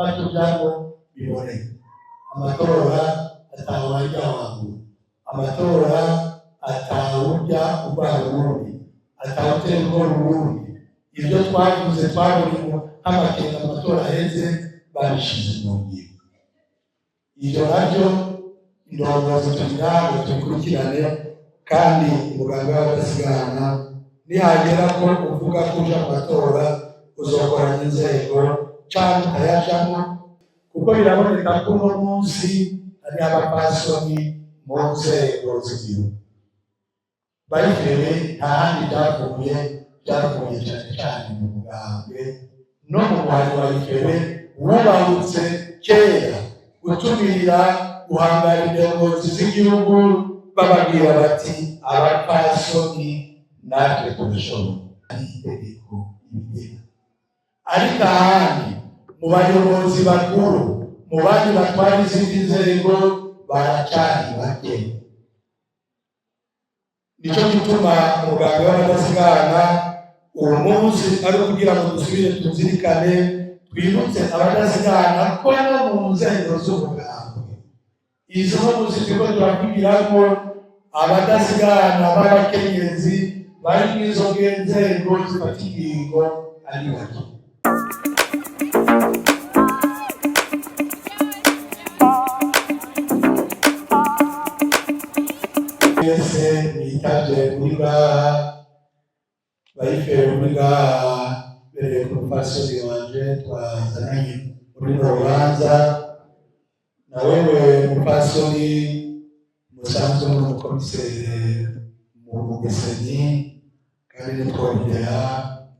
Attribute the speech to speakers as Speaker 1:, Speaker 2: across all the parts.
Speaker 1: Byotuma tujamwo biboneka. Amatora atawajya wangura, amatora atawujya urwara uwundi, atawutera ubwoba uwundi. Ibyo twavuze, twabonye nk'amakenga amatora aheze, babishize mu ngiro. Ibyo nabyo indongozi turi ngaho tubikurikirane. Kandi umuganga w'Abadasigana, nihagera ko uvuga ko uja mu matora, uzokoranya inzego canke utayajamwo, kuko biraboneka ko uno munsi hariho abapfasoni mu nzego z'igihugu bayifere. Nta handi byavuye, byavuye cyane cyane mu mugambwe no mu muhari wa ifere wubahutse kera gutumirira guhangara indongozi z'igihugu, bababwira bati: "Abapfasoni natwe turashoboye." Ari itegeko ibigena, ariko ahandi mu bayobozi bakuru, mu bandi batwara izindi nzego, baracari bake. Nico gituma umuganga w'Abadasigana uwo munsi ari ukugira ngo dusubire tuzirikane, twibutse abadasigana ko no mu nzego z'umugambwe, izo no muzi turiko turavugiramo, abadasigana b'abakenyezi bari mw'izo nzego zifata ingingo ari bake. Mwese mwitavye muri ngaha, bayifere muri ngaha, bereye ku mupfasoni wanje twazananye muri runo rubanza, na wewe mupfasoni musanzwe muri umukomisere mu Mugesenyi, kandi nitwongera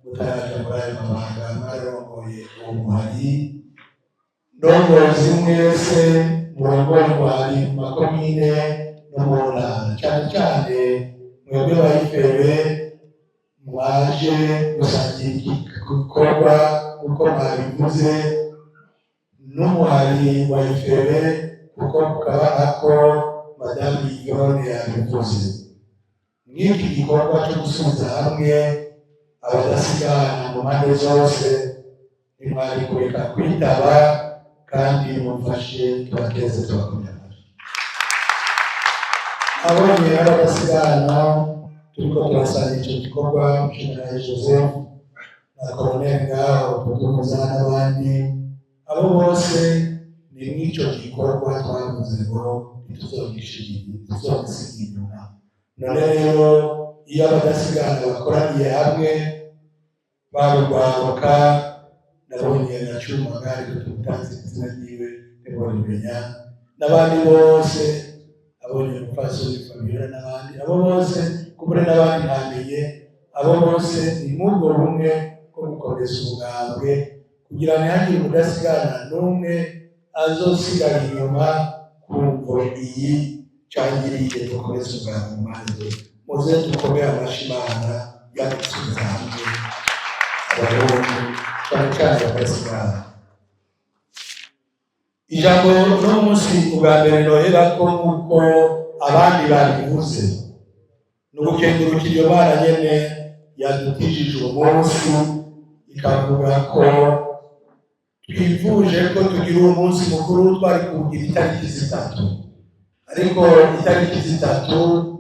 Speaker 1: mutaraja muri ayo mabanga mwararongoye uwo muhari. Ndongozi mwese murongoye umuhari mu makomine no mu ntara, cyane cyane mwebwe bayifere mwaje gusangira igikorwa, uko mwabivuze, n'umuhari wa ifere, kuko mukabona ko Madamu Yvonne yabivuze, mw'iki gikorwa cyo gusubiza hamwe abadasigana mu mpande zose, ntimwari kureka kwitaba. Kandi mumfashe tubakeze, tubakomye amashyi. Abonye abadasigana turiko turasangira ico gikorwa, General Joseph na Colonel ngaho tuduhuza n'abandi, abo bose ni mw'ico gikorwa twavuze ngo ntituzogisiga inyuma. None rero iyo abadasigana bakoraniye hamwe, barugwaruka, nabonye na Cuma ngari tutazi izina ryiwe, ntibobimenya, n'abandi bose, abonye umupfasoni Fabiola n'abandi, abo bose kumbure n'abandi ntamenye, abo bose ni mw'ubwo bumwe bwo gukomeza umugambwe, kugira ntihagire umudasigana n'umwe azosigara inyuma kumvo iyi canke iriya. Dukomeze umugambwe mu mpande zose. Muze dukomere amashi Imana yadusubiza hamwe abarundi, cyane cyane abadasigana. Ijambo uno munsi ubwa mbere noherako, nk'uko abandi babivuze, ni ugukengurukira iyo Mana nyene yadutijije uwo munsi, ikavuga ko twifuje ko tugira uwo munsi mukuru. Twari kuwugira itariki 3, ariko itariki 3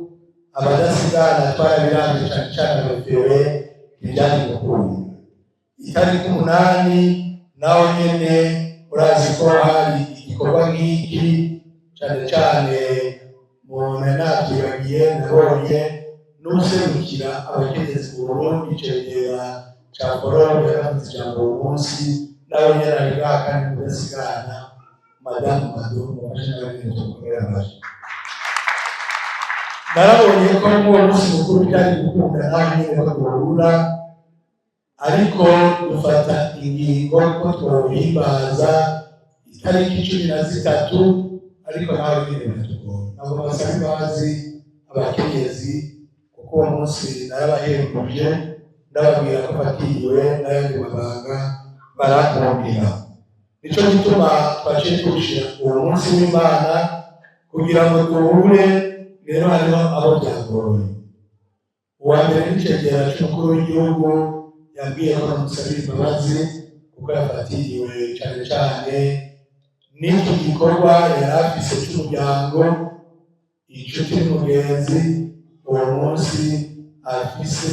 Speaker 1: abadasigana twarabiramye, cane cane abafewe, ntibyari gukunda. Itariki 8 naho nyene urazi ko hari igikorwa nk'iki, cane cane umuntu navyibagiye, nabonye n'userukira abakenyezi mu Burundi, cegera ca Forum, yaravuze ijambo uwo munsi, nawe nyene ari ngaha kandi mudasigana, Madamu Mado, mufashe n'abanyene tumukomere amashyi. Narabonye ko muri uwo munsi mukuru byari gukunda nawe nyene ko duhura, ariko dufata ingingo ko twohimbaza itariki 13, ariko nawe nyene biratugora. Ntabwo basaba imbabazi abakenyezi, kuko uwo munsi narabahembuje, ndababwira ko fatiriwe n'ayandi mabanga, barankundira. Nico gituma twaciye tuwushira uwo munsi w'Imana kugira ngo duhure. Rero hariho abo byagoye. Uwa mbere n'icegera c'umukuru w'igihugu, yambwiye ko namusabira imbabazi. Kuko yafatiriwe cane cane n'iki gikorwa yari afise c'umuryango, inshuti n'umugenzi. Uwo munsi afise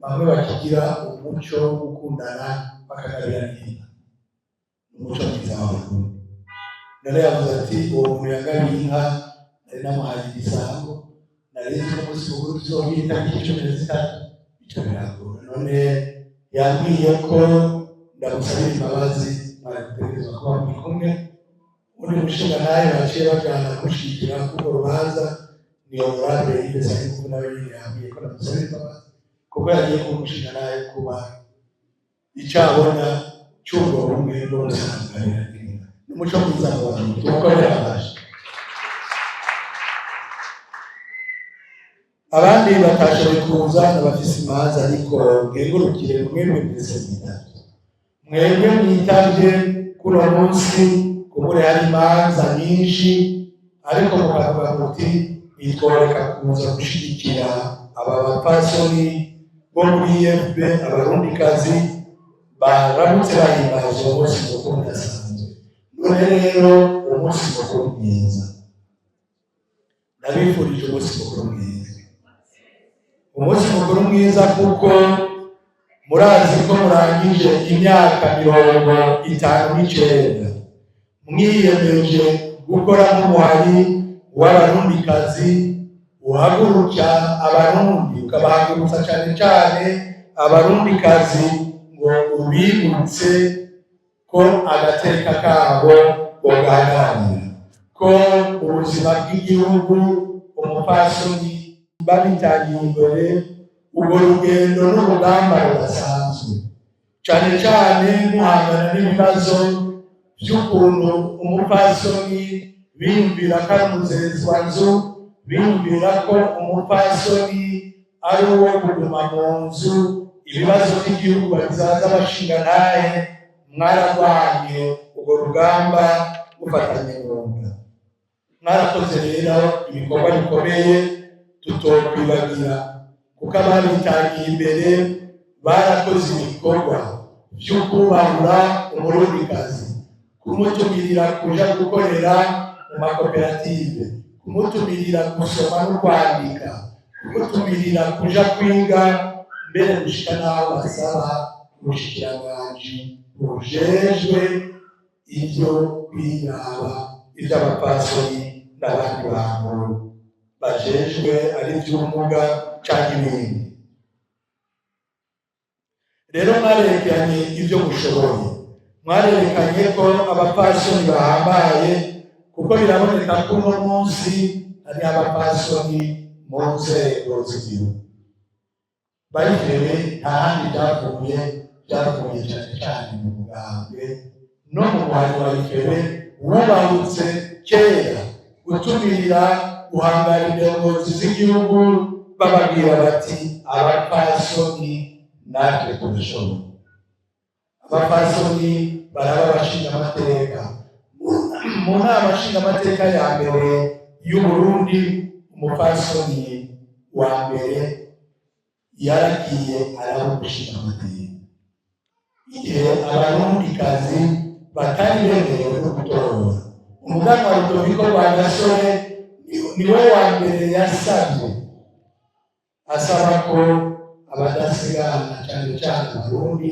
Speaker 1: bamwe bakigira umuco wo gukundana, bakagabirana inka, umuco mwiza w'Abarundi. None yavuze ati: "Uwo muntu yagabiye inka nari namuhaye igisango, nari nzi ko umunsi mukuru tuzogira itariki 13, bica birangora. None yambwiye ko ndamusabira imbabazi, mwari gutegerezwa kuba muri kumwe." Undi mushinga nawe baciye bajana kumushyigikira k'urwo rubanza ni Honorable Yves Sayifu, nawe nyine yambwiye ko ndamusabira imbabazi kuko yagiye kuba umushinga nawe, kuba icabona cy'ubwo bumwe bwo gusanganira. N'umuco mwiza mu bantu, tuwukomere amashyi. Abandi batashoboye kuza n'abafise imanza, ariko mwengurukire mwebwe mwese mwitavye. Mwebwe mwitavye kuno munsi, kubure hari imanza nyinshi, ariko mukavuga muti: "Nitworeka kuza gushigikira aba bapfasoni bo muri IFB, abarundikazi baramutse bahimbaza uwo munsi mukuru udasanzwe." None rero umunsi mukuru mwiza, ndabifurije umunsi mukuru mwiza, umunsi mukuru mwiza, kuko murazi ko murangije imyaka 59 mwiyemeje gukora nk'umuhari w'abarundikazi, uhaguruka abarundi, ukabahagurutsa cyane cyane abarundikazi, ngo ubibutse ko agateka kabo bogaharanira, ko ubuzima bw'igihugu umupfasoni babitangiye imbere. Urwo rugendo n'urugamba rudasanzwe, cyane cyane muhangana n'ibibazo by'ukuntu umupfasoni biyumvira ko ari umuzezwanzu, biyumvira ko umupfasoni ari uwo kuguma mu nzu, ibibazo by'igihugu babizaza abashingantahe. Mwararwanye urwo rugamba mufatanye mu nda, mwarakoze rero ibikorwa bikomeye tutokwibagira, kuko ababitangiye imbere barakoze ibikorwa byo kubahura umurundikazi, kumutumirira kuja gukorera mu makoperative, kumutumirira gusoma no kwandika, kumutumirira kuja kwiga, mbere gushika n'aho basaba ubushikiranganji bujejwe ibyo kwiraba iby'abapfasoni n'abandi bantu bajejwe ari iby'ubumuga canke ibindi. Rero mwarerekanye ibyo mushoboye, mwarerekanye ko abapfasoni bahambaye, kuko biraboneka ko uno munsi hari abapfasoni mu nzego z'igihugu bayifewe. Nta handi byavuye, byavuye cyane cyane mu mugambwe no mu muhari wa ifebe wubahutse kera gutumirira guhangana indongozi z'igihugu, bababwira bati: "Abapfasoni natwe turashoboye." Abapfasoni baraba abashingamateka mu nama nshingamateka ya mbere y'u Burundi. Umupfasoni wa mbere yaragiye araba umushingamateka igihe abarundikazi batari bemerewe no gutora. Umuganwa Rudoviko Rwagasore niwe wa mbere yasabye, asaba ko abadasigana, cyane cyane abarundi,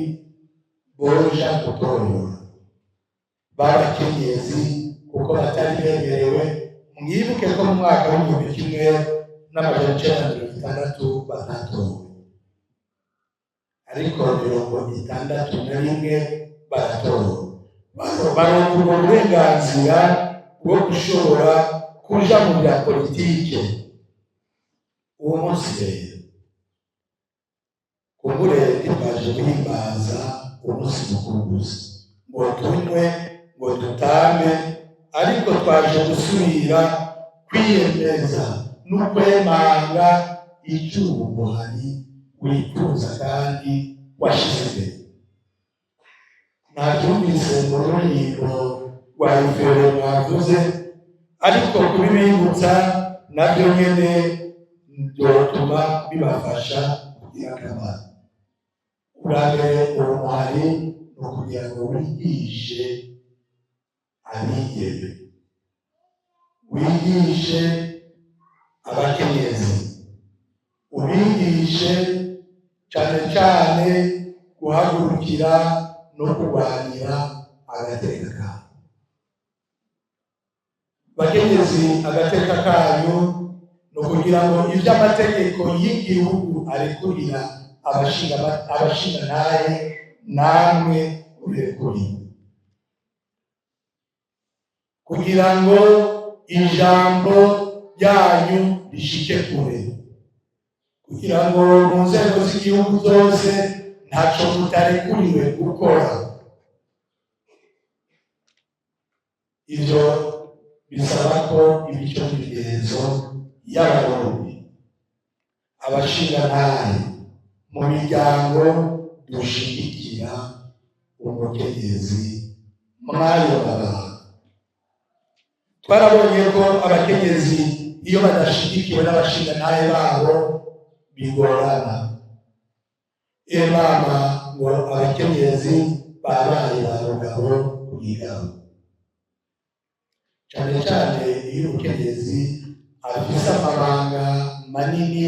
Speaker 1: boja gutora b'abakenyezi, kuko batari bemerewe. Mwibuke ko mu mwaka w'1960 batatowe, ariko 61 baratora, baronka ubwo burenganzira bwo gushobora kuja mu bya politike. Uwo munsi rero kumbure ntitwaje guhimbaza umunsi mukuru gusa ngo tunywe, ngo dutame, ariko twaje gusubira kwiyemeza n'ukwemanga icyo uwo muhari wifuza kandi washize imbere. Nabyumvise mu ruririmbo rwa ifere mwavuze, ariko kubibibutsa nabyo nyene byotuma bibafasha kugira akamaro. Ubwa mbere, uwo muhari Ni ukugira ngo wigishe abigeme, wigishe abakenyezi, ubigishe cyane cyane guhagurukira no kurwanira agateka kabo. Bakenyezi, agateka kanyu ni ukugira ngo ibyo amategeko y'igihugu arekurira abashingantahe, namwe urekuriwe, kugira ngo ijambo ryanyu rishike kure, kugira ngo mu nzego z'igihugu zose ntaco mutarekuriwe gukora. Ivyo bisaba ko imico n'imigenzo y'Abarundi, abashingantahe mu miryango, dushigikira umukenyezi mwayo mabanga. Twarabonye ko abakenyezi iyo badashigikiwe n'abashingantahe babo bigorana. Mama, ngo abakenyezi babaye ba rugabo kwigabo, cyane cyane iyo umukenyezi afise amabanga manini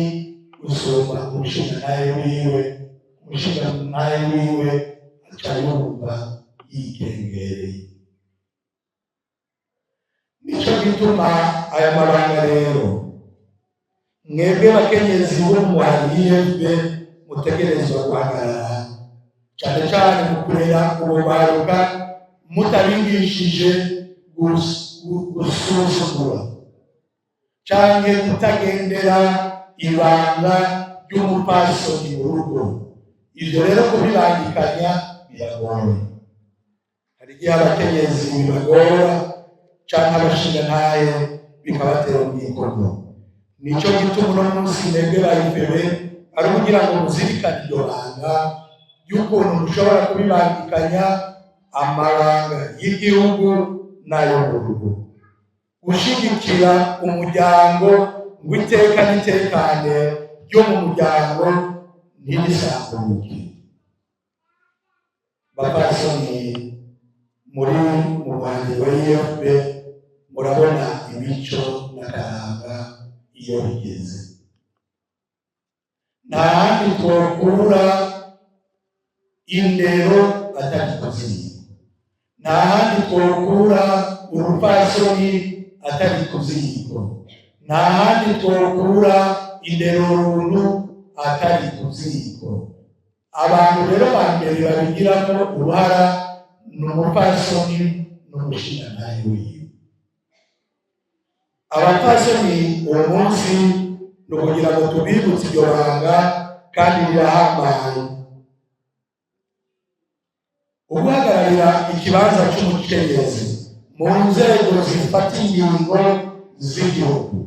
Speaker 1: gusumba umushingantahe wiwe, umushingantahe wiwe aca yumva yikengereye. Nico gituma aya mabanga rero mwebwe bakenyezi bo mu IFB mutegerezwa guhagarara, cyane cyane mu kurera urwaruka, mutabigishije gusuzugura canke kutagendera ibanga ry'umupfasoni mu rugo. Ivyo rero kubibangikanya biragoye. Hari igihe abakenyezi bibagora canke abashingantahe bikabatera umwikomo. Nico gituma uno munsi mwebwe ba IFB ari ukugira ngo muzirikane iryo banga ry'ukuntu mushobora kubibangikanya, amabanga y'igihugu n'ayo mu rugo, gushigikira umuryango ngo iteka n'itekane ryo mu muryango ntirisambuke. Bapfasoni muri mu muhanzi wa IFB, murabona imico n'akaranga iyo bigeze. Nta handi twokura indero atari kuziko, nta handi twokura urupfasoni atari kuziko, nta handi twokura indero runtu atari kuziko. Abantu rero ba mbere babigiramo uruhara ni umupfasoni n'umushingantahe wiwe. Abapfasoni, uwo munsi ni ukugira ngo tubibutse iryo banga, kandi rirahambaye, uguhagararira ikibanza cy'umukenyezi mu nzego zifata ingingo z'igihugu.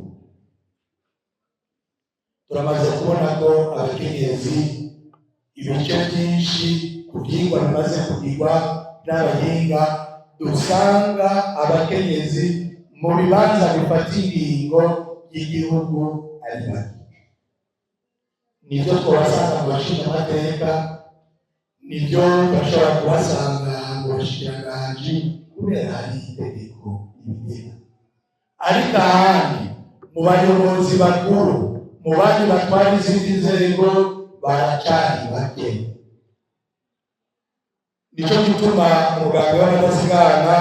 Speaker 1: Turamaze kubona ko abakenyezi, ibice byinshi ku byigwa bimaze kugirwa n'abahinga, dusanga abakenyezi mu bibanza bifata ingingo y'igihugu ari bake. Nibyo twabasanga mu bashingamateka, nibyo turashobora kubasanga mu bashikiranganji kubera hari itegeko ribigena, ariko ahandi mu bayobozi bakuru, mu bandi batwara izindi nzego, baracari bake. Nicyo gituma umuganga w'Abadasigana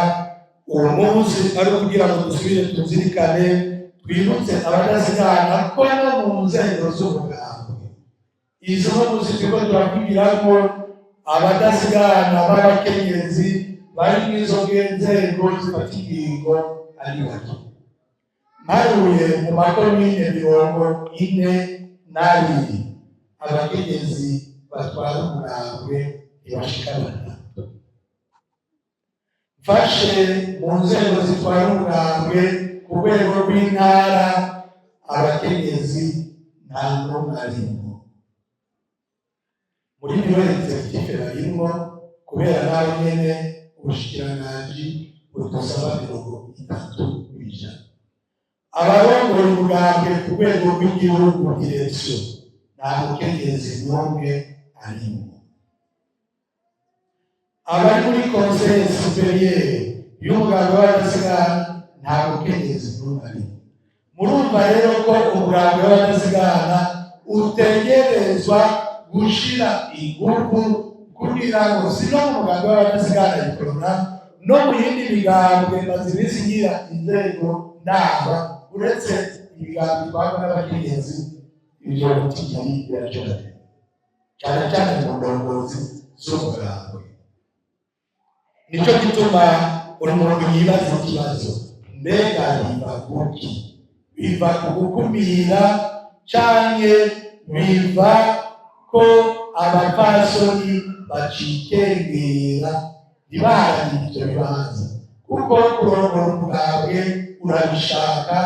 Speaker 1: uwo munsi ari ukugira ngo dusubire tuzirikane, twibutse Abadasigana ko no mu nzego z'umugambwe, izo munsi turiko turavugiramo, Abadasigana b'abakenyezi bari mu izo nzego zifata ingingo ari bake. Mparuye mu makomine 42, abakenyezi batwara umugambwe ntibashika 3. Mfashe mu nzego zitwara umugambwe ku rwego rw'intara, abakenyezi nta n'umwe arimwo. Muri bureau exécutif barimwo, kubera nawe nyene ubushikiranganji budusaba 30%. Abarongoye umugambwe ku rwego rw'igihugu, direction, nta mukenyezi n'umwe arimwo. Abari muri conseil supérieur y'umugambwe w'Abadasigana, nta mukenyezi n'umwe arimo. Murumva rero ko umugambwe w'Abadasigana utegerezwa gushira ingufu kugira ngo, si no mu mugambwe w'Abadasigana Uprona, no mu yindi migambwe, maze iminsi ngira inzego ndaba, uretse imigambi itwarwa n'abakenyezi, ibyo bitigiri biracogatera cyane cyane mu ndongozi z'umugambwe. Nicyo gituma buri muntu yibaza ikibazo: mbega biva kuki? Biva ku gukumira, canke biva ko abapfasoni bacikengera, ntibaharanire ivyo bibanza? Kuko kurongora umugambwe urabishaka,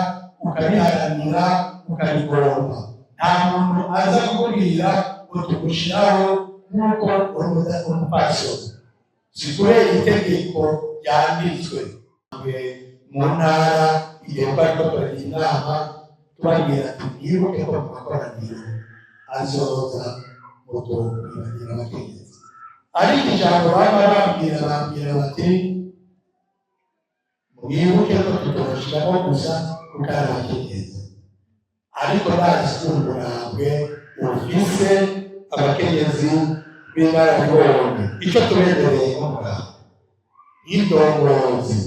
Speaker 1: ukabiharanira, ukabigomba. Nta muntu aza kukubwira ngo tugushiraho nk'uko uri umupfasoni. Si kubera itegeko ryanditswe mu ntara. Igihe twariko turagira inama, tubabwira ati: "Mwibuke ko mu makoraniro azoza mutokwibagira abakenyezi." Ariko ijambo baba bambwira bati: "Mwibuke ko tutoshiramo gusa kuko ari abakenyezi." Ariko ndazi ko umugambwe ufise abakenyezi b'inararibonye. Icyo tubemereye nk'umugambwe, nk'indongozi,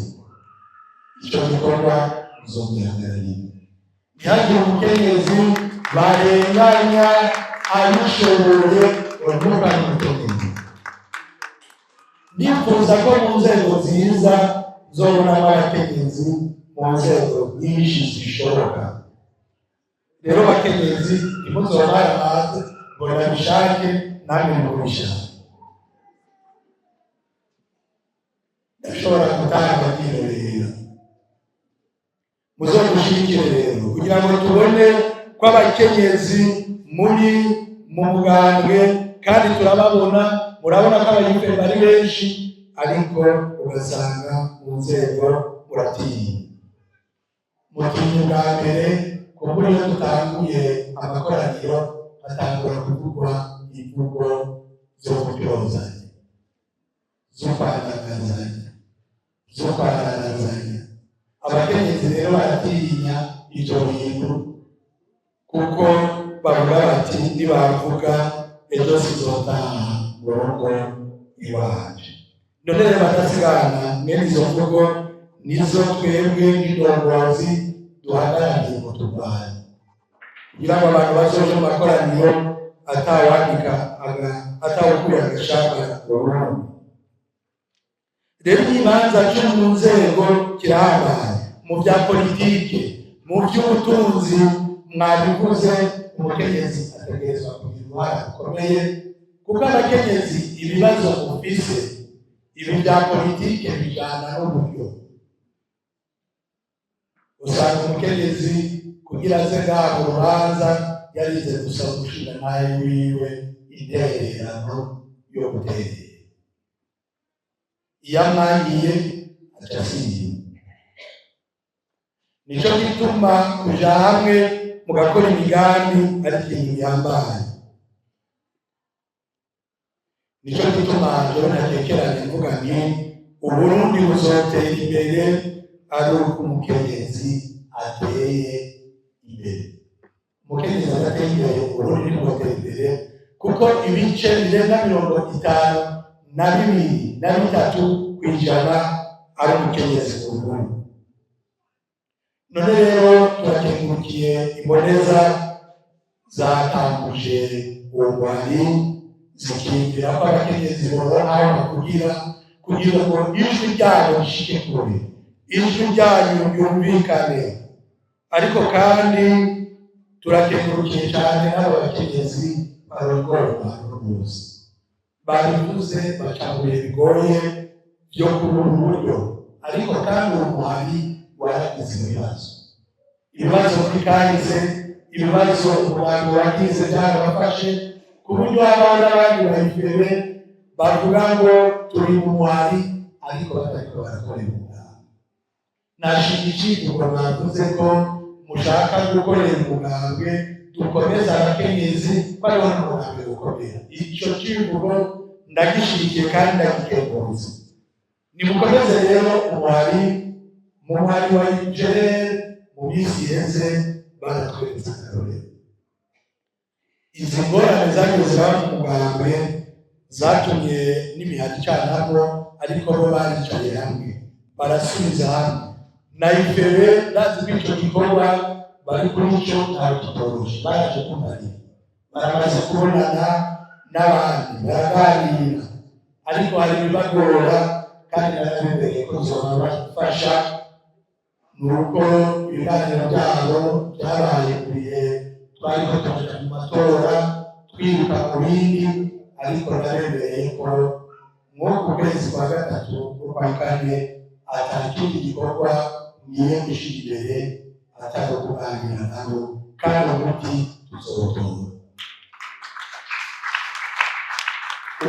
Speaker 1: icyo gikorwa muzogihagararira. Ntihagire umukenyezi barenganya abishoboye ngo umukenyezi. Nifuza ko mu nzego nziza zobonamo abakenyezi, mu nzego nyinshi zishoboka. Rero bakenyezi, ntimuzomara amazi ngo ndabishake, namwe mubishake. Ndashobora gutanga byirorera. Muzodushigikire rero kugira ngo tubone ko abakenyezi muri mu mugambwe, kandi turababona. Murabona ko abayifemu ari benshi, ariko ugasanga mu nzego muratinya. Mutinya ubwa mbere kuko iyo dutanguye amakoraniro hatangura kuvugwa imvugo zo kuryozanya, zo kwandagazanya, zo kwararazanya. Abakenyezi rero baratinya ibyo bintu, kuko bavuga bati: "Nibavuga ejo sizotaha mu rugo iwanje." None rero badasigana, mwene izo mvugo nizo twebwe nk'indongozi duhagarariye ngo turwanye, kugira ngo abantu bazoje mu makoraniro atawandika, atawukura agashambara burundu. Rero ikibanza cyo mu nzego kirahambaye mu bya politike, mu by'ubutunzi. Mwabivuze, umukenyezi ategerezwa kugira uruhara rukomeye, kuko abakenyezi ibibazo mufise, ibi bya politike bijana n'uburyo. Usanga umukenyezi kugira aze ngaha mu rubanza yarize gusaba umushingantahe wiwe intererano yo guterera. Iyo amwangiye aca asiba. Nico gituma kuja hamwe mugakora imigambi ari ikintu gihambaye. Nico gituma rero ntakekeranye mvuga nti: Uburundi buzotera imbere ari uko umukenyezi ateye imbere. Umukenyezi adateye imbere, Uburundi ntibwotera imbere, kuko ibice birenga 52 na 3% ari umukenyezi mu Burundi. None rero turakengurukiye imboneza zatanguje uwo mwari, zikiyumvira ko abakenyezi boronka aho bavugira kugira ngo ijwi ryabo rishike kure, ijwi ryanyu ryumvikane. Ariko kandi turakengurukiye cyane n'abo bakenyezi barongoye abantu bose babivuze, baca mu bihe bigoye byo kubura uburyo. Ariko kandi uwo muhari waragize ibibazo, ibibazo muri kahise, ibibazo umugambi wagize byarabafashe, ku buryo habaho n'abandi bayifebe bavuga ngo turi mu muhari ariko batariko barakorera umugambi. Nashima icivugo bavuze ko mushaka gukorera umugambwe, dukomeza abakenyezi ko ariho n'umugambwe gukomera. Ico civugo. Ndagishigikiye kandi ndagikengurutse. Nimukomeze rero umuhari. Mu muhari wa Ijere mu minsi iheze baratweretse akarorero. Izi ngorane zagiye ziraba mu mugambwe zatumye n'imihari icanamo, ariko bo baricaye hamwe, barasubiza hamwe. Na IFB, ndazi ko ico gikorwa bari kuri cyo, ntabwo kitoroshe. Baraje kumbarira, baramaze kubonana n'abandi, baraganira, ariko hari ibibagora, kandi narabemereye ko nzobafasha. Ni uko ibiganiro byabo byabaye mu bihe twariko turaja mu matora, twiruka mu bindi, ariko nabemereye ko nk'uku kwezi kwa gatatu n'ukwa kane ata kindi gikorwa ngiye gushyira imbere atari ukuganira nabo, kandi umuti tuzowutora.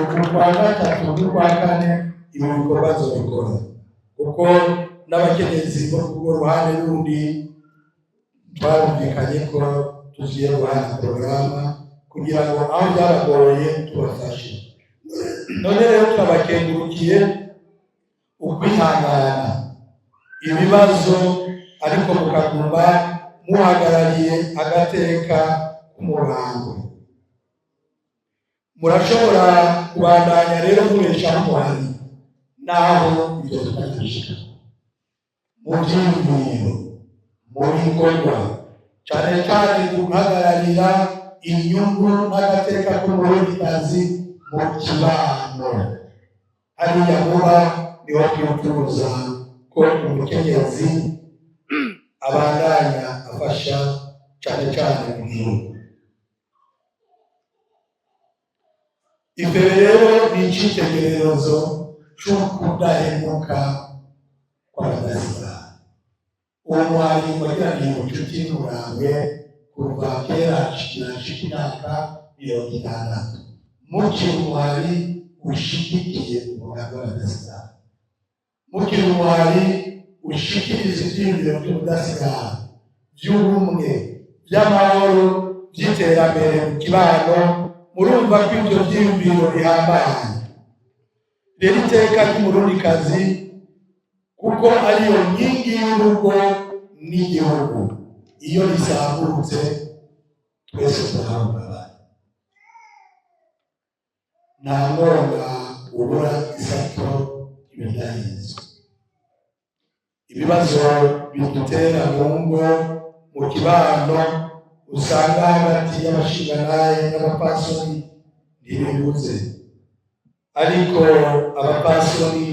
Speaker 1: Uku kwa gatatu n'ukwa kane ibi bikorwa nzobikora, kuko n'abakenyezi bo ku ruhande rundi twarumvikanye ko tugiye guhana porogaramu kugira ngo aho byabagoye tubafashe. None rero turabakengurukiye ukwihangana ibibazo, ariko mukaguma muhagarariye agateka k'umurango. Murashobora kubandanya rero mubeshaho umuhari naho ibyo tutagishika mu byiyumviro, mu bikorwa, cyane cyane guhagararira inyungu n'agateka k'Umurundikazi mu kibano. Hariya muba niho twifuza ko umukenyezi abandanya afasha cyane cyane mu gihugu. Imbere rero ni icyitegererezo c'ukudahemuka kw'abadasigana. Uwo mwari wagiraniye ubucuti n'Umurambwe kuva kera, kirashika imyaka 60 mukiri umuhari ushigikiye umugambi w'abadasigana, mukiri umuhari ushikiriza ivyiyumviro vy'ubudasigana, vy'ubumwe, vy'amahoro, vy'iterambere mu kibano. Murumva ko ivyo vyiyumviro bihambaye. Rero iteka ry'Umurundikazi, kuko ariyo nkingi y'urugo n'igihugu, iyo risambutse twese turahungabana. Nta mwonga ubura isato ibidahizwe. Ibibazo bidutera mu ngo, mu kibano, usanga hagati y'abashingantahe n'abapasoni ntibibuze, ariko abapasoni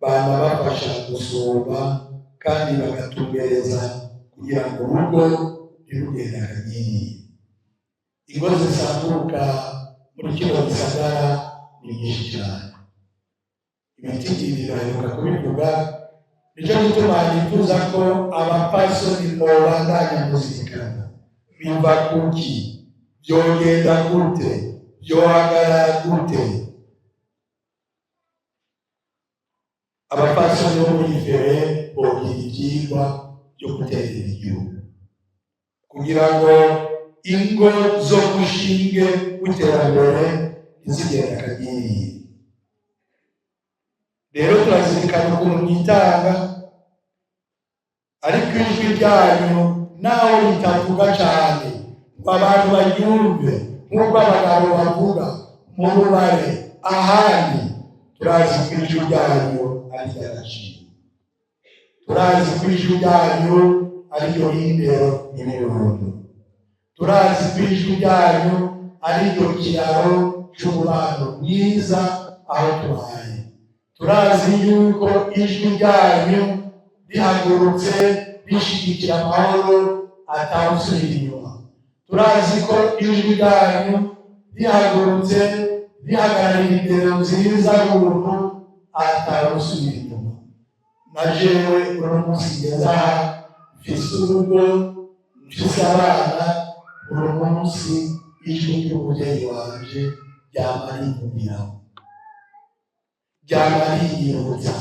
Speaker 1: bama bafasha gusumba kandi bagatumbereza kugira ngo urugo ntirugende akanyenyeri. Ingo zisambuka muri kino gisagara ni nyinshi cyane, ibitigiri baheruka kubivuga. Nicyo gituma nifuza ko abapasoni mubandanya muzirikana: biva kuki? Byogenda gute? Byohagarara gute? Abapasoni bo muri fere bogira ivyigwa byo guterera igihugu kugira ngo ingo zo mushinge w'iterambere ntizigende akagiriye. Rero turazirikana ukuntu mwitanga, ariko ijwi ryanyu naho ritavuga cyane ngo abantu baryumve nk'uko abagabo bavuga mu rubare ahandi, turazi ko ijwi ryanyu ari iry'agaciro, turazi ko ijwi ryanyu ari ryo hindero n'imirundo, turazi ko ijwi ryanyu ari ryo kiraro cy'umubano mwiza aho tubaye, turazi yuko ijwi ryanyu rihagurutse rishyigikira amahoro atawusubira inyuma, turazi ko ijwi ryanyu rihagurutse rihagararira indero nziza y'ubuntu atawusubira inyuma. Na jewe uno munsi ngeze aha, mfise urugo, mfise abana, uno munsi ijwi ry'umubyeyi wanje ryama rimvugiraho, ryama rinyibutsa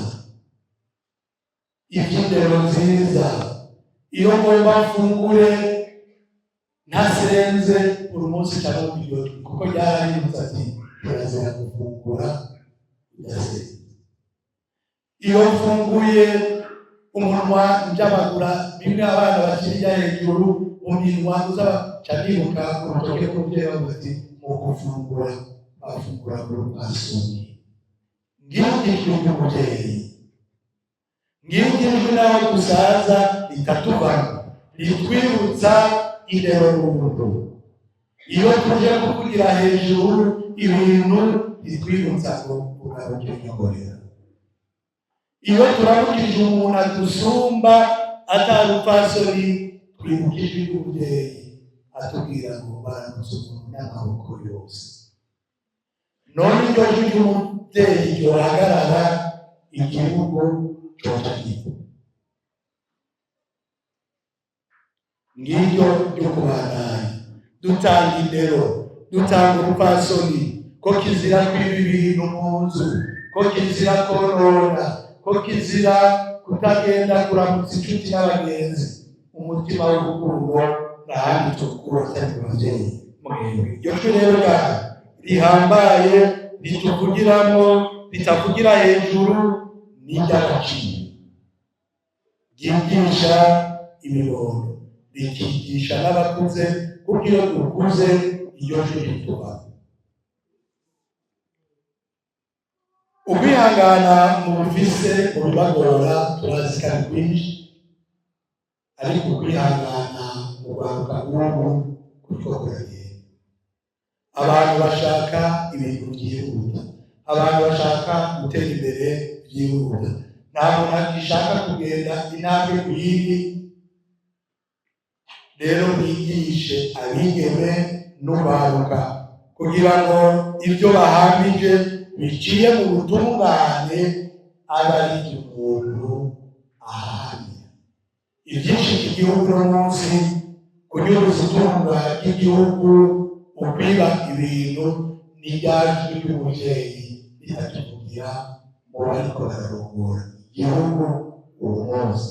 Speaker 1: iby'indero nziza. Iyo ngomba mfungure ntasenze, buri munsi cyangwa iryo jwi kuko ryararimbutse ati Kirazira gufungura udasenze. Iyo mfunguye umunwa njabagura bimwe abana bakirya hejuru mu minwa, uza ca nibuka urutoke rw'umuvyeyi bavuga ati mu gufungura bafungura mu rupfasoni. Ngiryo ijwi ry'umuvyeyi, ngiryo ijwi naho dusaza ritatuvamo, ritwibutsa indero n'ubuntu. Iyo tuje kuvugira hejuru ibintu, ritwibutsa ngo ugarukire nyogorera. Iyo turamukije umuntu adusumba atarupfasoni, twibuka ijwi ry'umuvyeyi atubwira ngo baramutse umuntu n'amaboko yose. None iryo jwi ry'umuvyeyi ryohagarara, igihugu coca gito. Ngiryo ryo kubandanya dutanga indero, dutanga urupfasoni, ko kizira kwiba ibintu mu nzu, ko kizira konona, ko kizira kutagenda kuramutsa inshuti n'abagenzi. Umutima w'urukundo ntahandi tukura atari mu bavyeyi mwebwe. Iryo jwi rero ryanyu rihambaye, rituvugiramo, ritavugira hejuru, ni iry'agaciro, ryigisha imibondo, rikigisha n'abakuze, kuko iyo dukuze iryo jwi ritubaho. Ukwihangana mu bufise mu bibagora turazikana kwinshi, ariko ukwihangana mu rwaruka rw'ubu kuriko kuragenda. Abantu bashaka ibintu byihuta, abantu bashaka gutera imbere byihuta, nta muntu agishaka kugenda intambwe ku yindi. Rero mwigishe abigeme n'urwaruka kugira ngo ibyo bahambije biciye mu butungane abe ari umuntu ahahamya. Ibyinshi iki gihugu uno munsi, kunyuruza itunga ry'igihugu, ukwiba ibintu, ni rya jwi ry'umuvyeyi ritakivugira mu bariko bararongora igihugu uwo munsi,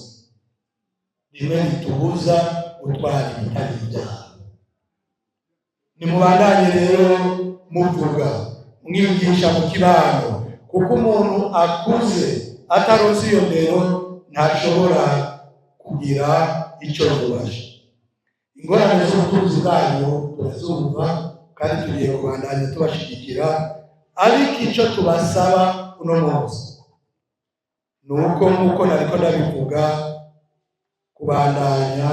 Speaker 1: rimwe ritubuza gutwara ibitari ibyabo. Nimubandanye rero muvuga, mwigisha mu kibano, kuko umuntu akuze ataronse iyo ndero ntashobora kugira icyo yubasha. Ingorane z'ubutunzi bwanyu turazumva kandi tugiye kubandanya tubashigikira, ariko icyo tubasaba uno munsi ni uko, nk'uko nariko ndabivuga, kubandanya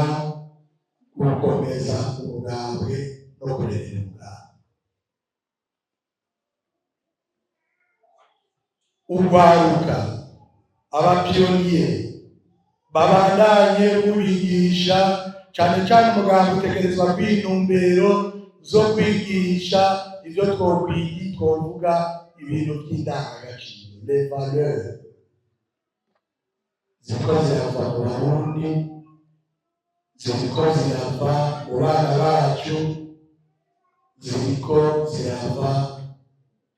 Speaker 1: gukomeza umugambwe no kurerera umugambwe. Urwaruka, abapiyoniye, babandanye mubigisha cyane cyane umugambwe utegerezwa kwintumbero zo kwigisha ibyo twokwigi twovuga ibintu by'indangagaciro, les valeurs ziriko zirava mu Barundi, ziriko zirava mu bana bacu, ziriko zirava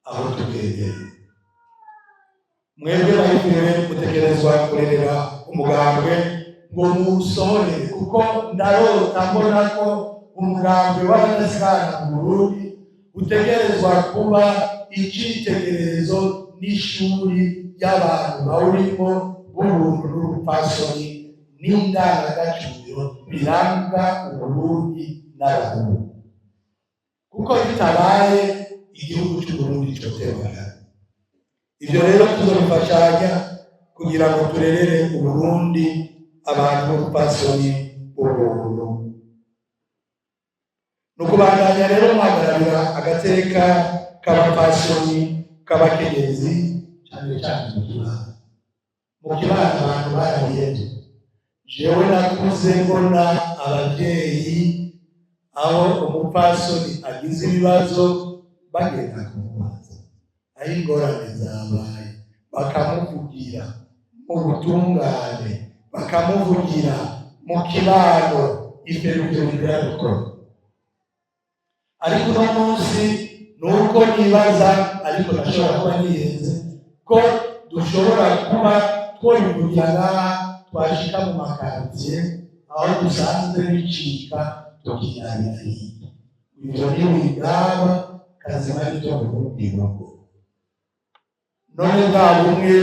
Speaker 1: aho tugendeye. Mwebwe bayifire mutegerezwa kurerera umugambwe ngo muwusohore, kuko ndarota mbona ko umugambwe w'abadasigana mu Burundi utegerezwa kuba icyitegererezo n'ishuri ry'abantu bawurimo b'ubuntu n'urupfasoni n'indangagaciro biranga Uburundi n'Abarundi, kuko bitabaye igihugu cy'Uburundi cyoterwa. Ibyo rero tuzobifashanya kugira ngo turerere Uburundi abantu b'urupfasoni b'ubuntu. Ni ukubandanya rero muhagararira agateka k'abapfasoni, k'abakenyezi, cyane cyane mu kibano. Mu kibano abantu barabihevye. Jewe nakuze mbona abavyeyi aho umupfasoni agize ibibazo bagenda kumubaza aho ingorane zabaye, bakamuvugira mu butungane, bakamuvugira mu kibano. Ivyo nivyo biradukora. Ariko uno munsi ni uko nibaza, ariko ndashobora kuba nihenze, ko dushobora kuba twobivugira ngaha, twashika mu makaritiye aho dusanzwe bicika tukinanira hirya. Ivyo ntibigaba. Kazima n'ibyo mu rundi rugo. None bwa bumwe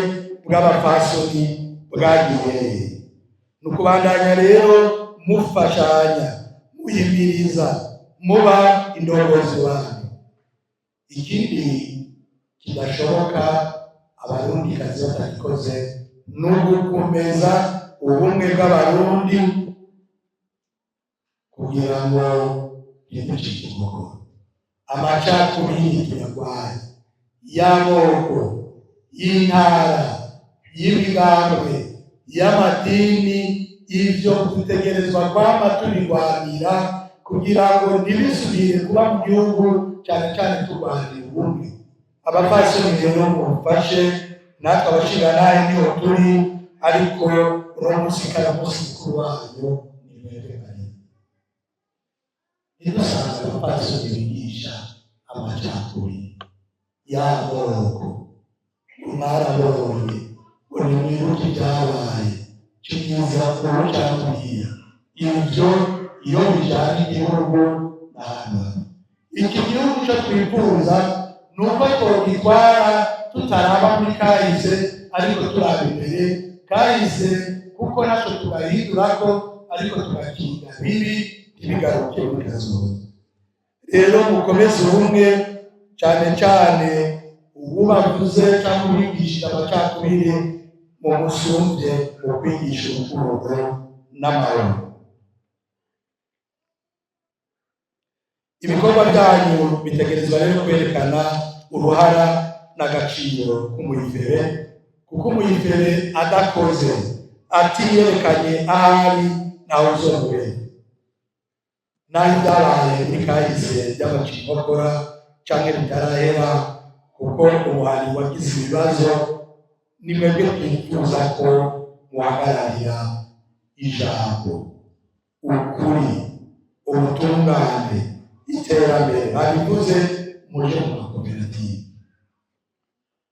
Speaker 1: bw'abapfasoni bwagiye hehe? Ni ukubandanya rero mufashanya, muhimiriza, muba indongozi banyu. Ikindi kidashoboka Abarundi kazi batagikoze ni ugukomeza ubumwe bw'Abarundi kugira ngo ntiducike inkokora. Amacakubiri tuyarwaye, y'amoko, y'intara, y'imigambwe, y'amadini, ivyo dutegerezwa kwama tubirwanira kugira ngo ntibisubire kuba mu gihugu, cyane cyane turwanira ubumwe. Abapfasoni rero mumfashe, natwe abashingantahe niho turi, ariko uno munsi kari umunsi mukuru wanyu, ni mwebwe bari. Ntidusanze abapfasoni bigisha amacakubiri y'amoko, mwarabonye ngo nimwibuke ibyabaye, cinyiza ubu cyangwa uriya. Ibyo iyo bijyana igihugu n'ahantu habi. Iki gihugu cyo twifuza ni uko twogitwara tutaraba muri kahise, ariko turaba imbere. Kahise kuko ntacyo tugahindurako, ariko tugakinga bibi ntibigaruke muri kazoza. Rero mukomeze ubumwe, cyane cyane ubu bavuze cyangwa ubigishije amacakubiri, mu musumbye mu kwigisha urukundo n'amahoro. Ibikorwa byanyu bitegerezwa rero kwerekana uruhara n'agaciro k'umuyifere, kuko umuyifere adakoze, atiyerekanye ahari, ntawe uzomubera. Naho ibyabaye muri kahise by'abaciye inkokora canke bitarahera, kuko umuhari wagize ibibazo, ni mwebwe twifuza ko muhagararira ijambo, ukuri, ubutungane, iterambere. Babivuze, muje mu makoperative.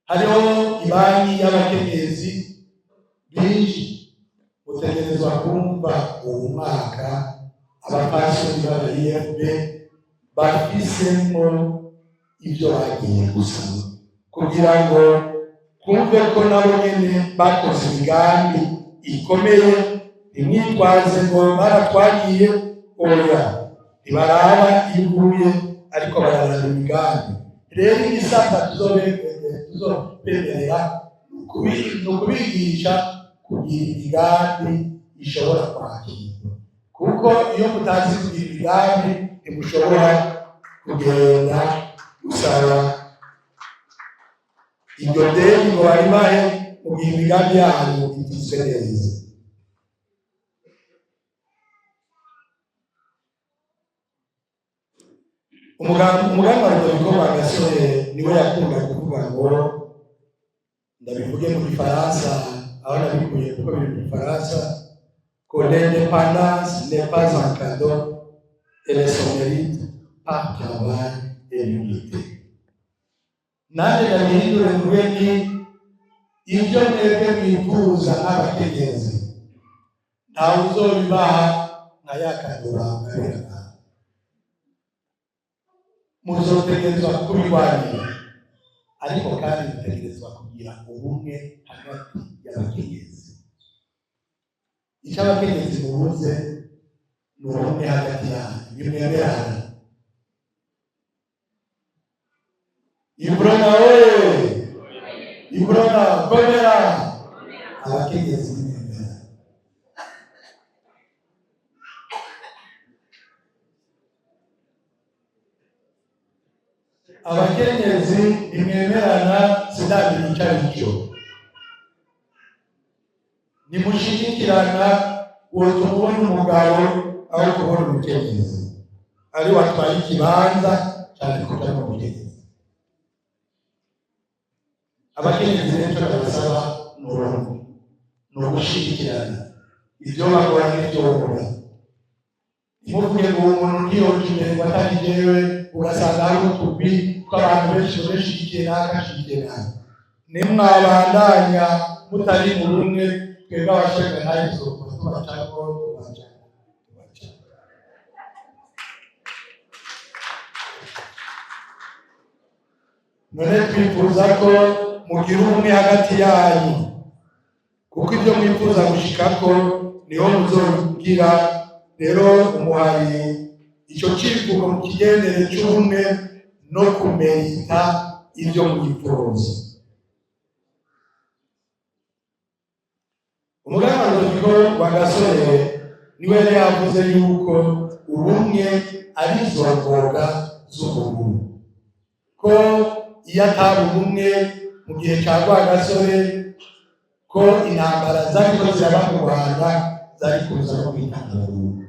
Speaker 1: Hariho ibanki y'abakenyezi binshi. Mutegerezwa kumva uwu mwaka abapfasoni b'aba IFB bafisemwo ibyo bagiye gusaba kugira ngo twumve ko nabo nyene bakoze imigambi ikomeye. Ntimwitwaze ngo baratwagiye, oya, ntibaraba iyo uguye, ariko bararaba imigambi. Rero igisata tuzobemerera ni ukubigisha kugira imigambi ishobora kwakirwa, kuko iyo mutazi kugira imigambi ntimushobora kugenda gusaba iryo deni ngo baribahe mu gihe imigambi yanyu itizwe neza. Umugambi wa Rudoviko Rwagasore niwe yakunda kuvuga ngo, ndabivuge mu Gifaransa aho nabikuye kuko biri mu Gifaransa, ko l'indépendance n'est pas un cadeau, elle se mérite par travail et l'unité. Nanjye ndabihindure mvuge ni ibyo mwebwe mwifuza nk'abakenyezi, ntawe uzobibaha nka ya cadeau bangabira. Muzotegerezwa kubirwanira, ariko kandi mutegerezwa kugira ubumwe hagati y'abakenyezi. Icyo abakenyezi mubuze ni ubumwe hagati yanyu, nimwemerana. Ibrona oye! Ibrona komera! Abakenyezi nimwemerana. Abakenyezi nimwemerana, sinamenya icyo ari cyo. Nimushigikirana, wotuma ubona umugabo aho kubona umukenyezi ari watwaye ikibanza cyane kuja mu mukenyezi. Abakenyezi rero icyo ndabasaba ni ubumwe, ni ugushigikirana, ibyo bakora n'ibyo bakora. Ntimuvuge ngo uwo muntu ntiyoje imbere ngo atari jewe, ugasanga hari utugwi tw'abantu benshi bashigikiye n'aka, ashigikiye n'aka. Nimwabandanya mutari mu bumwe, twebwe abashaka ntayo tuzokora tubacako, tubacako, tubacako. None twifuza ko mugira ubumwe hagati yanyu, kuko ibyo mwifuza gushikako niho muzogira. Rero umuhari icyo civugo mu kigendere c'ubumwe no kumerita ibyo mwifuza. Umuganwa Rudoviko Rwagasore niwe yari yavuze yuko ubumwe ari izo ngoga z'ubuguru, ko iyo ataba ubumwe mu gihe cya Rwagasore, ko intambara zariko ziraba mu Rwanda zari kuza no kwitangagura.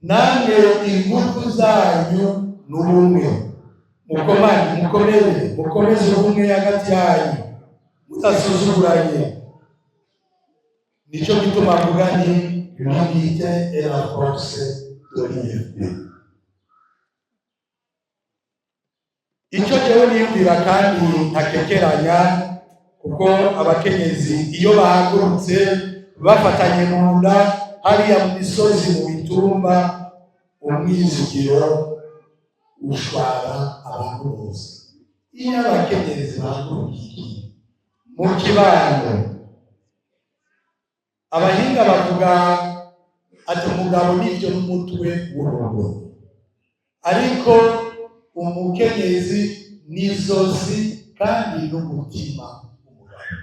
Speaker 1: Namwe ingufu zanyu n'ubumwe, mukomane, mukomere, mukomeze ubumwe hagati yanyu mutasuzuguranye. Nico gituma mvuga nti l'unité est la force de l'UFP. Icyo jewe niyumvira kandi ntakekeranya, kuko abakenyezi iyo bahagurutse bafatanye mu nda hariya mu misozi, mu mitumba, umwizigiro ushwara abantu bose. Iyo abakenyezi bahagurukiye mu kibano, abahinga bavuga ati umugabo nivyo n'umutwe w'urugo, ariko umukenyezi n'izosi kandi n'umutima w'umugabo,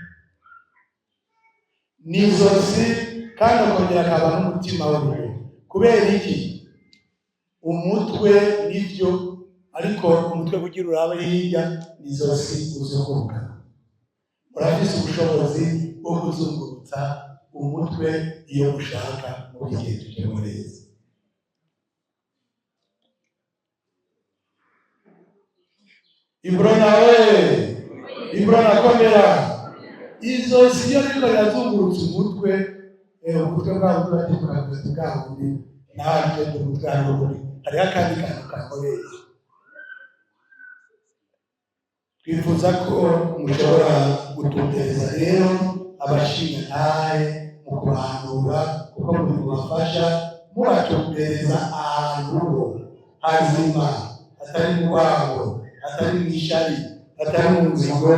Speaker 1: n'izosi kandi akongera akaba n'umutima w'urugo. Kubera iki? Umutwe nivyo, ariko umutwe kugira urabe hirya, n'izosi uzunguruka. Murafise ubushobozi bwo kuzungurutsa umutwe iyo mushaka, mubigenjeje neza. Ibrona we, Ibrona komera. Izosi iyo riko rirazungurutsa umutwe, umutwe bwawe buratikuraguza bwa bundi, nawe umutwe hariho ubundi, hariho akandi kantu kankoresha. Twifuza ko mushobora gutumbereza rero abashingantahe mu kubahanura, kuko muri kubafasha mubatumbereza ahantu ho hazima, hatari mu rwango, hatari mu ishari, hatari mu nzigo,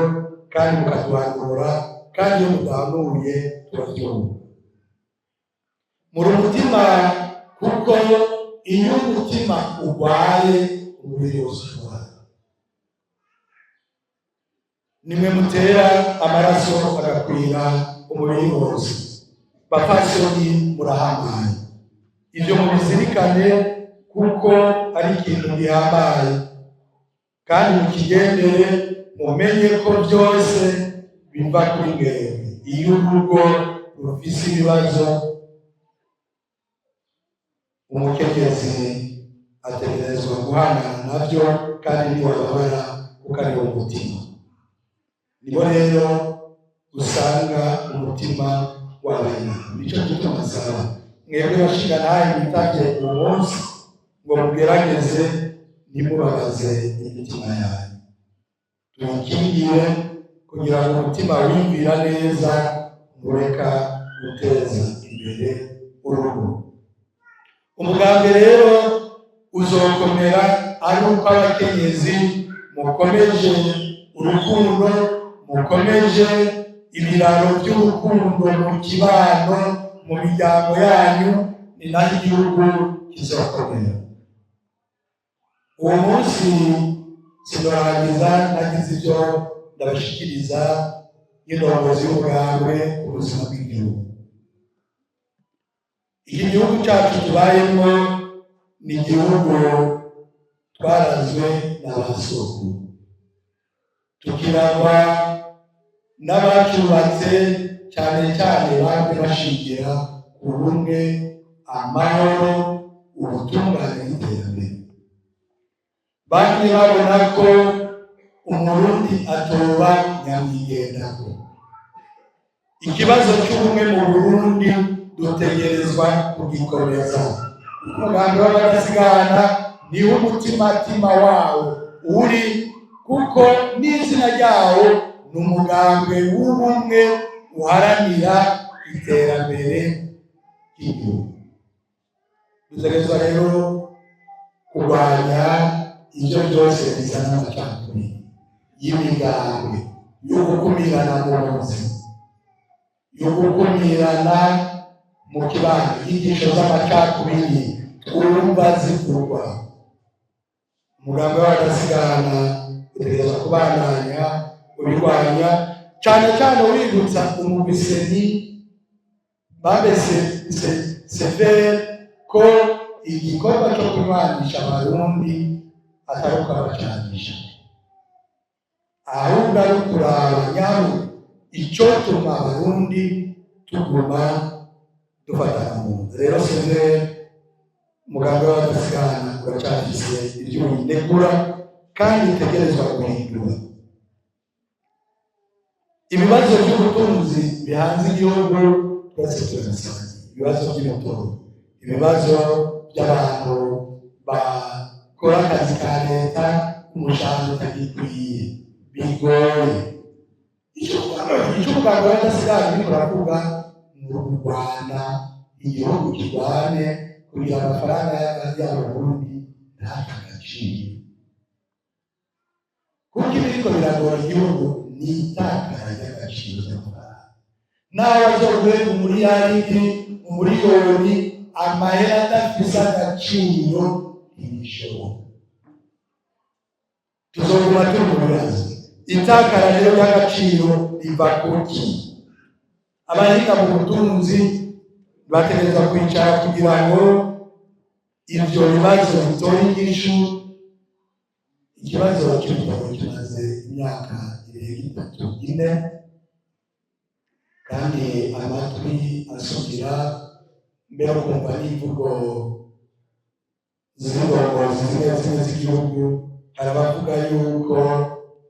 Speaker 1: kandi mukaduhanura, kandi iyo mudahanuye turabyumva. Muri umutima, kuko iyo umutima urwaye umubiri wose urwaye. Nimwe mutera amaraso agakwira umubiri wose. Bapfasoni, murahambaye, ibyo mubizirikane kuko ari ikintu gihambaye, kandi mukigendere, mumenye ko byose biva kuri mwebwe. Iyo urugo rufise ibibazo, umukenyezi ategerezwa guhangana nabyo, kandi ntiwababara kuko ari wo mutima. Nibo rero usanga umutima wabaye nabi. Nico gituma nsaba mwebwe bashingantahe mwitavye uwo munsi ngo mugerageze ntimubabaze imitima yanyu, tuyikingire kugira ngo umutima wiyumvira neza mureka guteza imbere urugo. Umugambi rero uzokomera ari uko abakenyezi mukomeje urukundo, mukomeje ibiraro by'urukundo mu kibano, mu miryango yanyu, ni naho igihugu kizokomera. Uwo munsi sinorangiza nagize ibyo ndabashikiriza nk'indongozi y'umugambwe ku buzima bw'igihugu. Iki gihugu cyacu tubayemo ni igihugu twarazwe na ba sokuru, tukirangwa n'abacyubatse, cyane cyane baje bashingira ku bumwe, amahoro, ubutungane n'iterambere. Bamwe babona ko Umurundi atoba nyamwigendako. Ikibazo cy'ubumwe mu Burundi dutegerezwa kugikomeza. Umugambi w'abadasigana niwo umutimatima wawo uri, kuko n'izina ryawo ni umugambwe w'ubumwe uharanira iterambere ry'igihugu. Dutegerezwa rero kurwanya Ibyo byose bizana amacakubiri y'imigambwe, yo gukumirana mu buzi, yo gukumirana mu kibano, inyigisho z'amacakubiri twumva zivugwa. Umugambi w'Abadasigana utegerezwa kubandanya ubirwanya, cyane cyane wibutsa umugwi CENI babe CVR ko igikorwa cyo kunywanisha Abarundi atari ukubacanisha, ahubwo ari ukuraba nyabo icyotuma Abarundi tuguma dufatana mu nda. Rero CVR, umugambi w'Abadasigana uracyafise ibyo winegura kandi bitegerezwa guhindura. Ibibazo by'ubutunzi bihanze igihugu twese turabisangiye: ibibazo by'ibitoro, ibibazo by'abantu bakora akazi ka leta, umushahara utagikwiye, bigoye. Icyo umuganga w'Abadasigana uriko uravuga ni ukurwana, igihugu kirwane kugira amafaranga y'Abarundi ntate agaciro, kuko ibiriko biragora igihugu ni itakara ry'agaciro ry'amafaranga. Naho azoguhemba umuriyaridi, umuriyoni, amahera adafise agaciro ntibishoboka, tuzoguma turi mu bibazo. Itakara rero ry'agaciro riva kuki? Abahinga mu butunzi bategerezwa kwicara kugira ngo ivyo bibazo bitore inyishu. Ikibazo cy'ibitaro kimaze imyaka irenga 3, 4, kandi amatwi asugira mbere kumva n'imvugo z'indongozi zimwe zimwe z'igihugu, hari abavuga yuko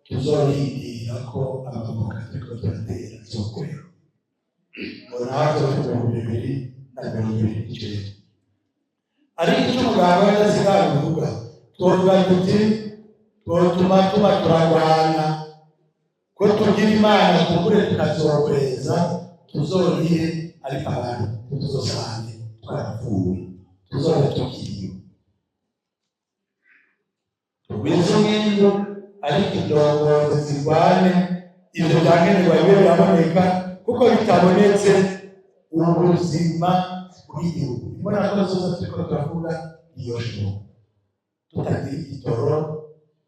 Speaker 1: tuzorindira ko amavoka turiko turatera azokwera, ngo nazo 2029. Ariko icyo umuganga w'Abadasigana uvuga, twovuga tuti twotuma tuba turagwana ko tugira Imana kumbure tukazokweza, tuzorihe, ariko abantu tuzosange twarapfuye, tuzobe tukiriho. Tugwize umwimbu, ariko indongozi zirwane ivyo vyankenerwa bibe biraboneka, kuko bitabonetse ubuzima bw'igihugu, imbona ko zoza turiko turavuga, ntiyoshoboka tutagira igitoro,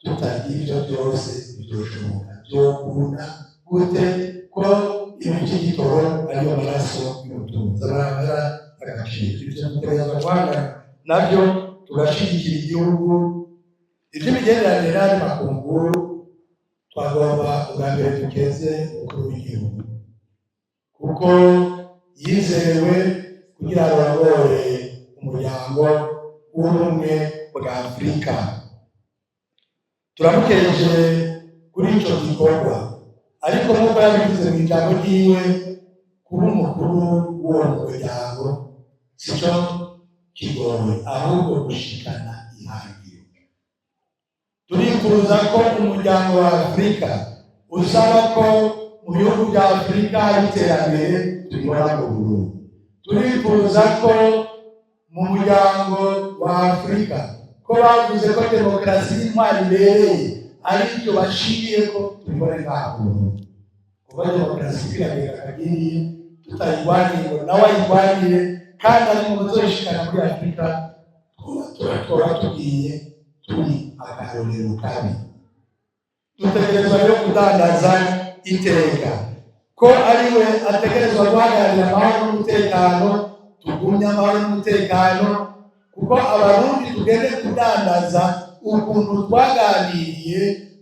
Speaker 1: tutagira ivyo byose. Biryoshoboka vyokunda gute ko ibintu by'igitoro ariyo maraso y'ubutunzi, amahera agaciro? Ivyo dutegerezwa guhangana nabyo, tugashigikira igihugu. Iby'imigenderanire n'andi makungu, twagomba ubwa mbere dukeze umukuru w'igihugu, kuko yizewe kugira arongore Umuryango w'Ubumwe bwa Afurika. Turamukeje kuri ico gikorwa, ariko nk'uko yabivuze mu ijambo ryiwe, kuba umukuru w'uwo muryango sico kigoye, ahubwo gushikana ihangiro. Turifuza ko Umuryango wa Afurika usaba ko mu bihugu bya Afurika hari iterambere, tubibona mu Burundi. Turifuza ko mu Muryango wa Afurika, ko bavuze ko demokarasi n'intwari ibereye ari byo bashingiye, ko tubibone ngaha mu Burundi, kuko demokarasi kwiragera kagiriye tutayirwaniye ngo nawe ayirwanire, kandi ari mu bazoyishikana muri Afurika, twaba tugiye turi akarorero kabi. Dutegerezwa rero kudandaza iteka ko ari we ategerezwa guhagararira amahoro n'umutekano. Tugumye amahoro n'umutekano, kuko Abarundi tugende kudandaza ukuntu twaganiriye,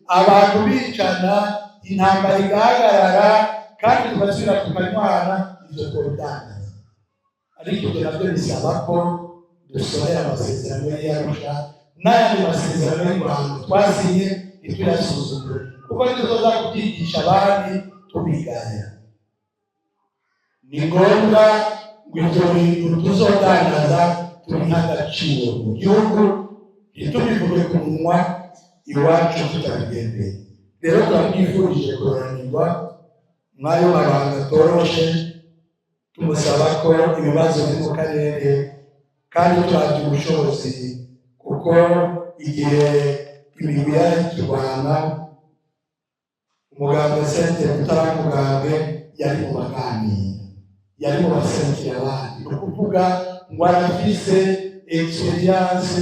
Speaker 1: abantu bicana, intambara igahagarara, kandi tugasubira tukanywana. Ivyo twobidandaza, ariko ibyo nabyo bisaba ko dusohora amasezerano y'Arusha n'ayandi masezerano y'u Rwanda twasinye, ntituyasuzugure, kuko ntituzoza kubyigisha abandi tubigaya. Ni ngombwa ngo ibyo bintu tuzodandaza tubihe agaciro mu gihugu, ntitubivuge ku munwa iwacu tutabigendeye. Rero turamwifurije kuroranirwa mw'ayo mabanga atoroshe, tumusaba ko ibibazo biri mu karere, kandi turavye ubushobozi, kuko igihe Imigwi yarikirwana, umugambwe sente utari umugambwe, yari mu baganira, yari mu baserukira abandi. Ni ukuvuga ngo arafise expérience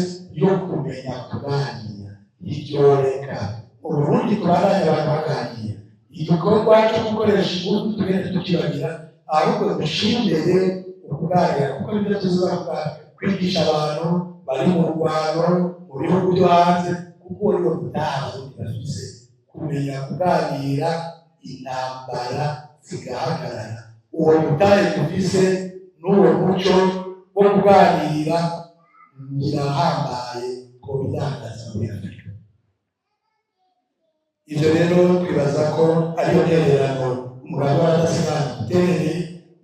Speaker 1: yo kumenya kuganira. Iryoreka Uburundi tubandanye abantu baganira. Igikorwa cyo gukoresha ingufu tugende tukibagira, ahubwo dushire imbere ukuganira, kuko nibyo tuza kwigisha abantu bari mu rwano mu bihugu byo hanze, kuko nibo gutaha Abarundi bafise kumenya kuganira, intambara zigahagarara. Uwo mutahe dufise n'uwo muco wo kuganira birahambaye ko bidandaza muri Afurika. Ivyo rero twibaza ko ariyo ntererano umugabo w'Abadasigana duterereye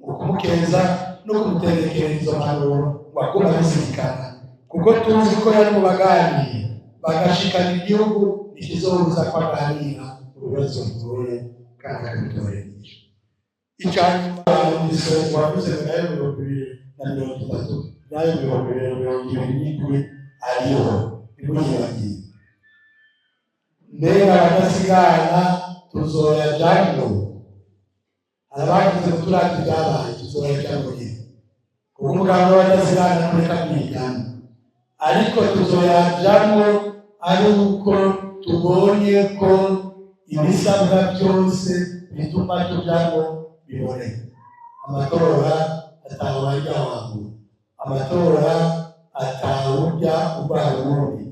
Speaker 1: mu kumukeza no kumuterekera izo mpanuro ngo aguma abizirikana, kuko tuzi ko yari mu baganira bagashikana igihugu. Ntikizobuza ko aganira ibibazo bigoye kandi akabitorera inyishu. Icanyuma, numvise wavuze ngo nayo 2030, nayo 2027 ariho, ntimuyibagiye. Mbega abadasigana tuzoyajamwo? Hari abavuze ngo turate ibyabaye, tuzoyajamwo nyine, kuko umuganga w'Abadasigana ntureka kwigana, ariko tuzoyajamwo ari uko tubonye ko ibisabwa byose bituma tujamwo biboneka. Amatora atawurya wangura, amatora atawurya urwara uwundi,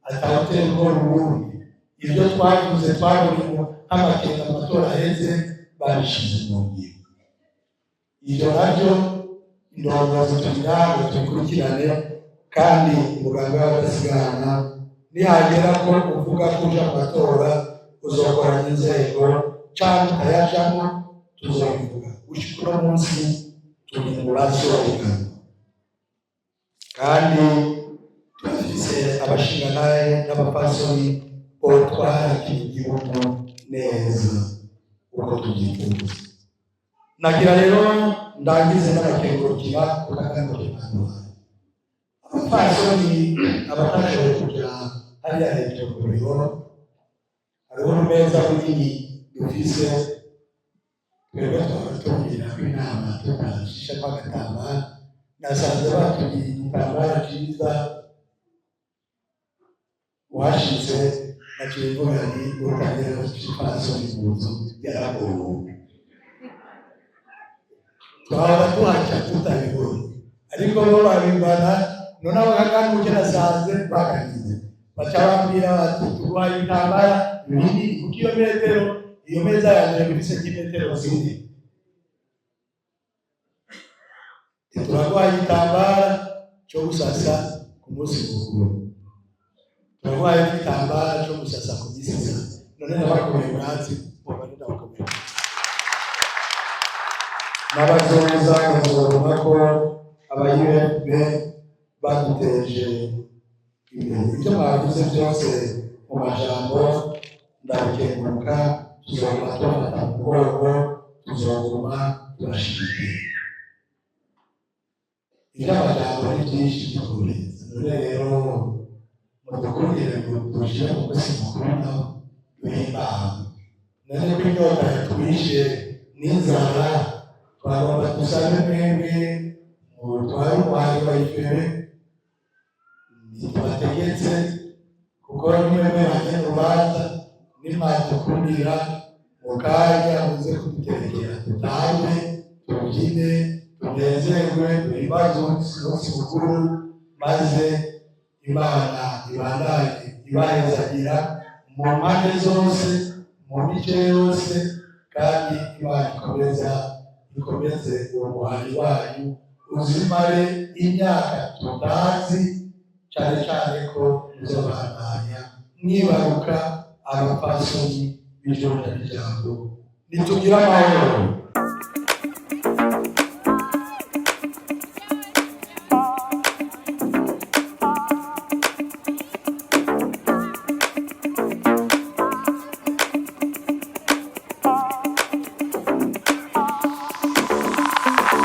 Speaker 1: atawutera ubwoba uwundi. Ibyo twavuze, twabonye nk'amakenga amatora aheze babishize mu ngiro. Ibyo nabyo indongozi turi ngaho tubikurikirane. Kandi umuganga w'Abadasigana, nihagera ko uvuga ko uja mu matora, uzokoranya inzego canke utayajamwo, tuzobivuga. Gushika uno munsi turi mu bazohiganwa, kandi turafise abashingantahe n'abapfasoni botwara kino gihugu neza uko tubyifuza. Nagira rero ndangize n'abakengurukira ku kagango k'Imana. Abapfasoni abatashoboye kuja hariya hejuru ku biro, hariho urumeza runini dufise. Twebwe twahora tubwira ko inama tutashishamo agatambaro, nasanze batugiriye igitambaro cyiza. Washitse naciye mvuga nti utagira ipfasoni mu nzu yaragowe. Twahora tuhaca tutabibonye, ariko bo babimbana. None abo kaganuke nasanze bakagize, baca bambwira bati tuguhaye ibitambara binini, kuko iyo metero, iyo meza yanjye ifise nk'imetero 4. Turaguhaye igitambara cyo gusasa ku munsi mukuru, turaguhaye n'igitambara cyo gusasa ku minsi isanzwe. None nabakomeye ubwatsi, mubone ndabakomeye. N'abazoza bazobona ko aba UFB baduteje imbere. Ibyo mwavuze byose mu majambo ndabikenguruka. Tuzoguma tubafata mu mugongo, tuzoguma tubashigikiye. Iby'amajambo ni byinshi by'ukurenza. None rero mudukundire ngo dushyire mu munsi mukuru nawo duhimbawe. None ko inyota yatwishe n'inzara, twagomba dusabe mwebwe mutware umuhari wa ifere. Ntitubategetse, kuko nimwe banye urubanza. Nimwadukundira mu kanya muze kuduterekera, dutambe, tubyine, tunezerwe, duhimbaze umunsi mukuru, maze Imana ibandanye ibahezagira mu mpande zose, mu mice yose, kandi Imana ikomeza ikomeze uwo muhari wanyu uzimare imyaka tutazi, cyane cyane ko muzobandanya mwibaruka abapfasoni b'ijoro n'ijambo. Nitugire amahoro.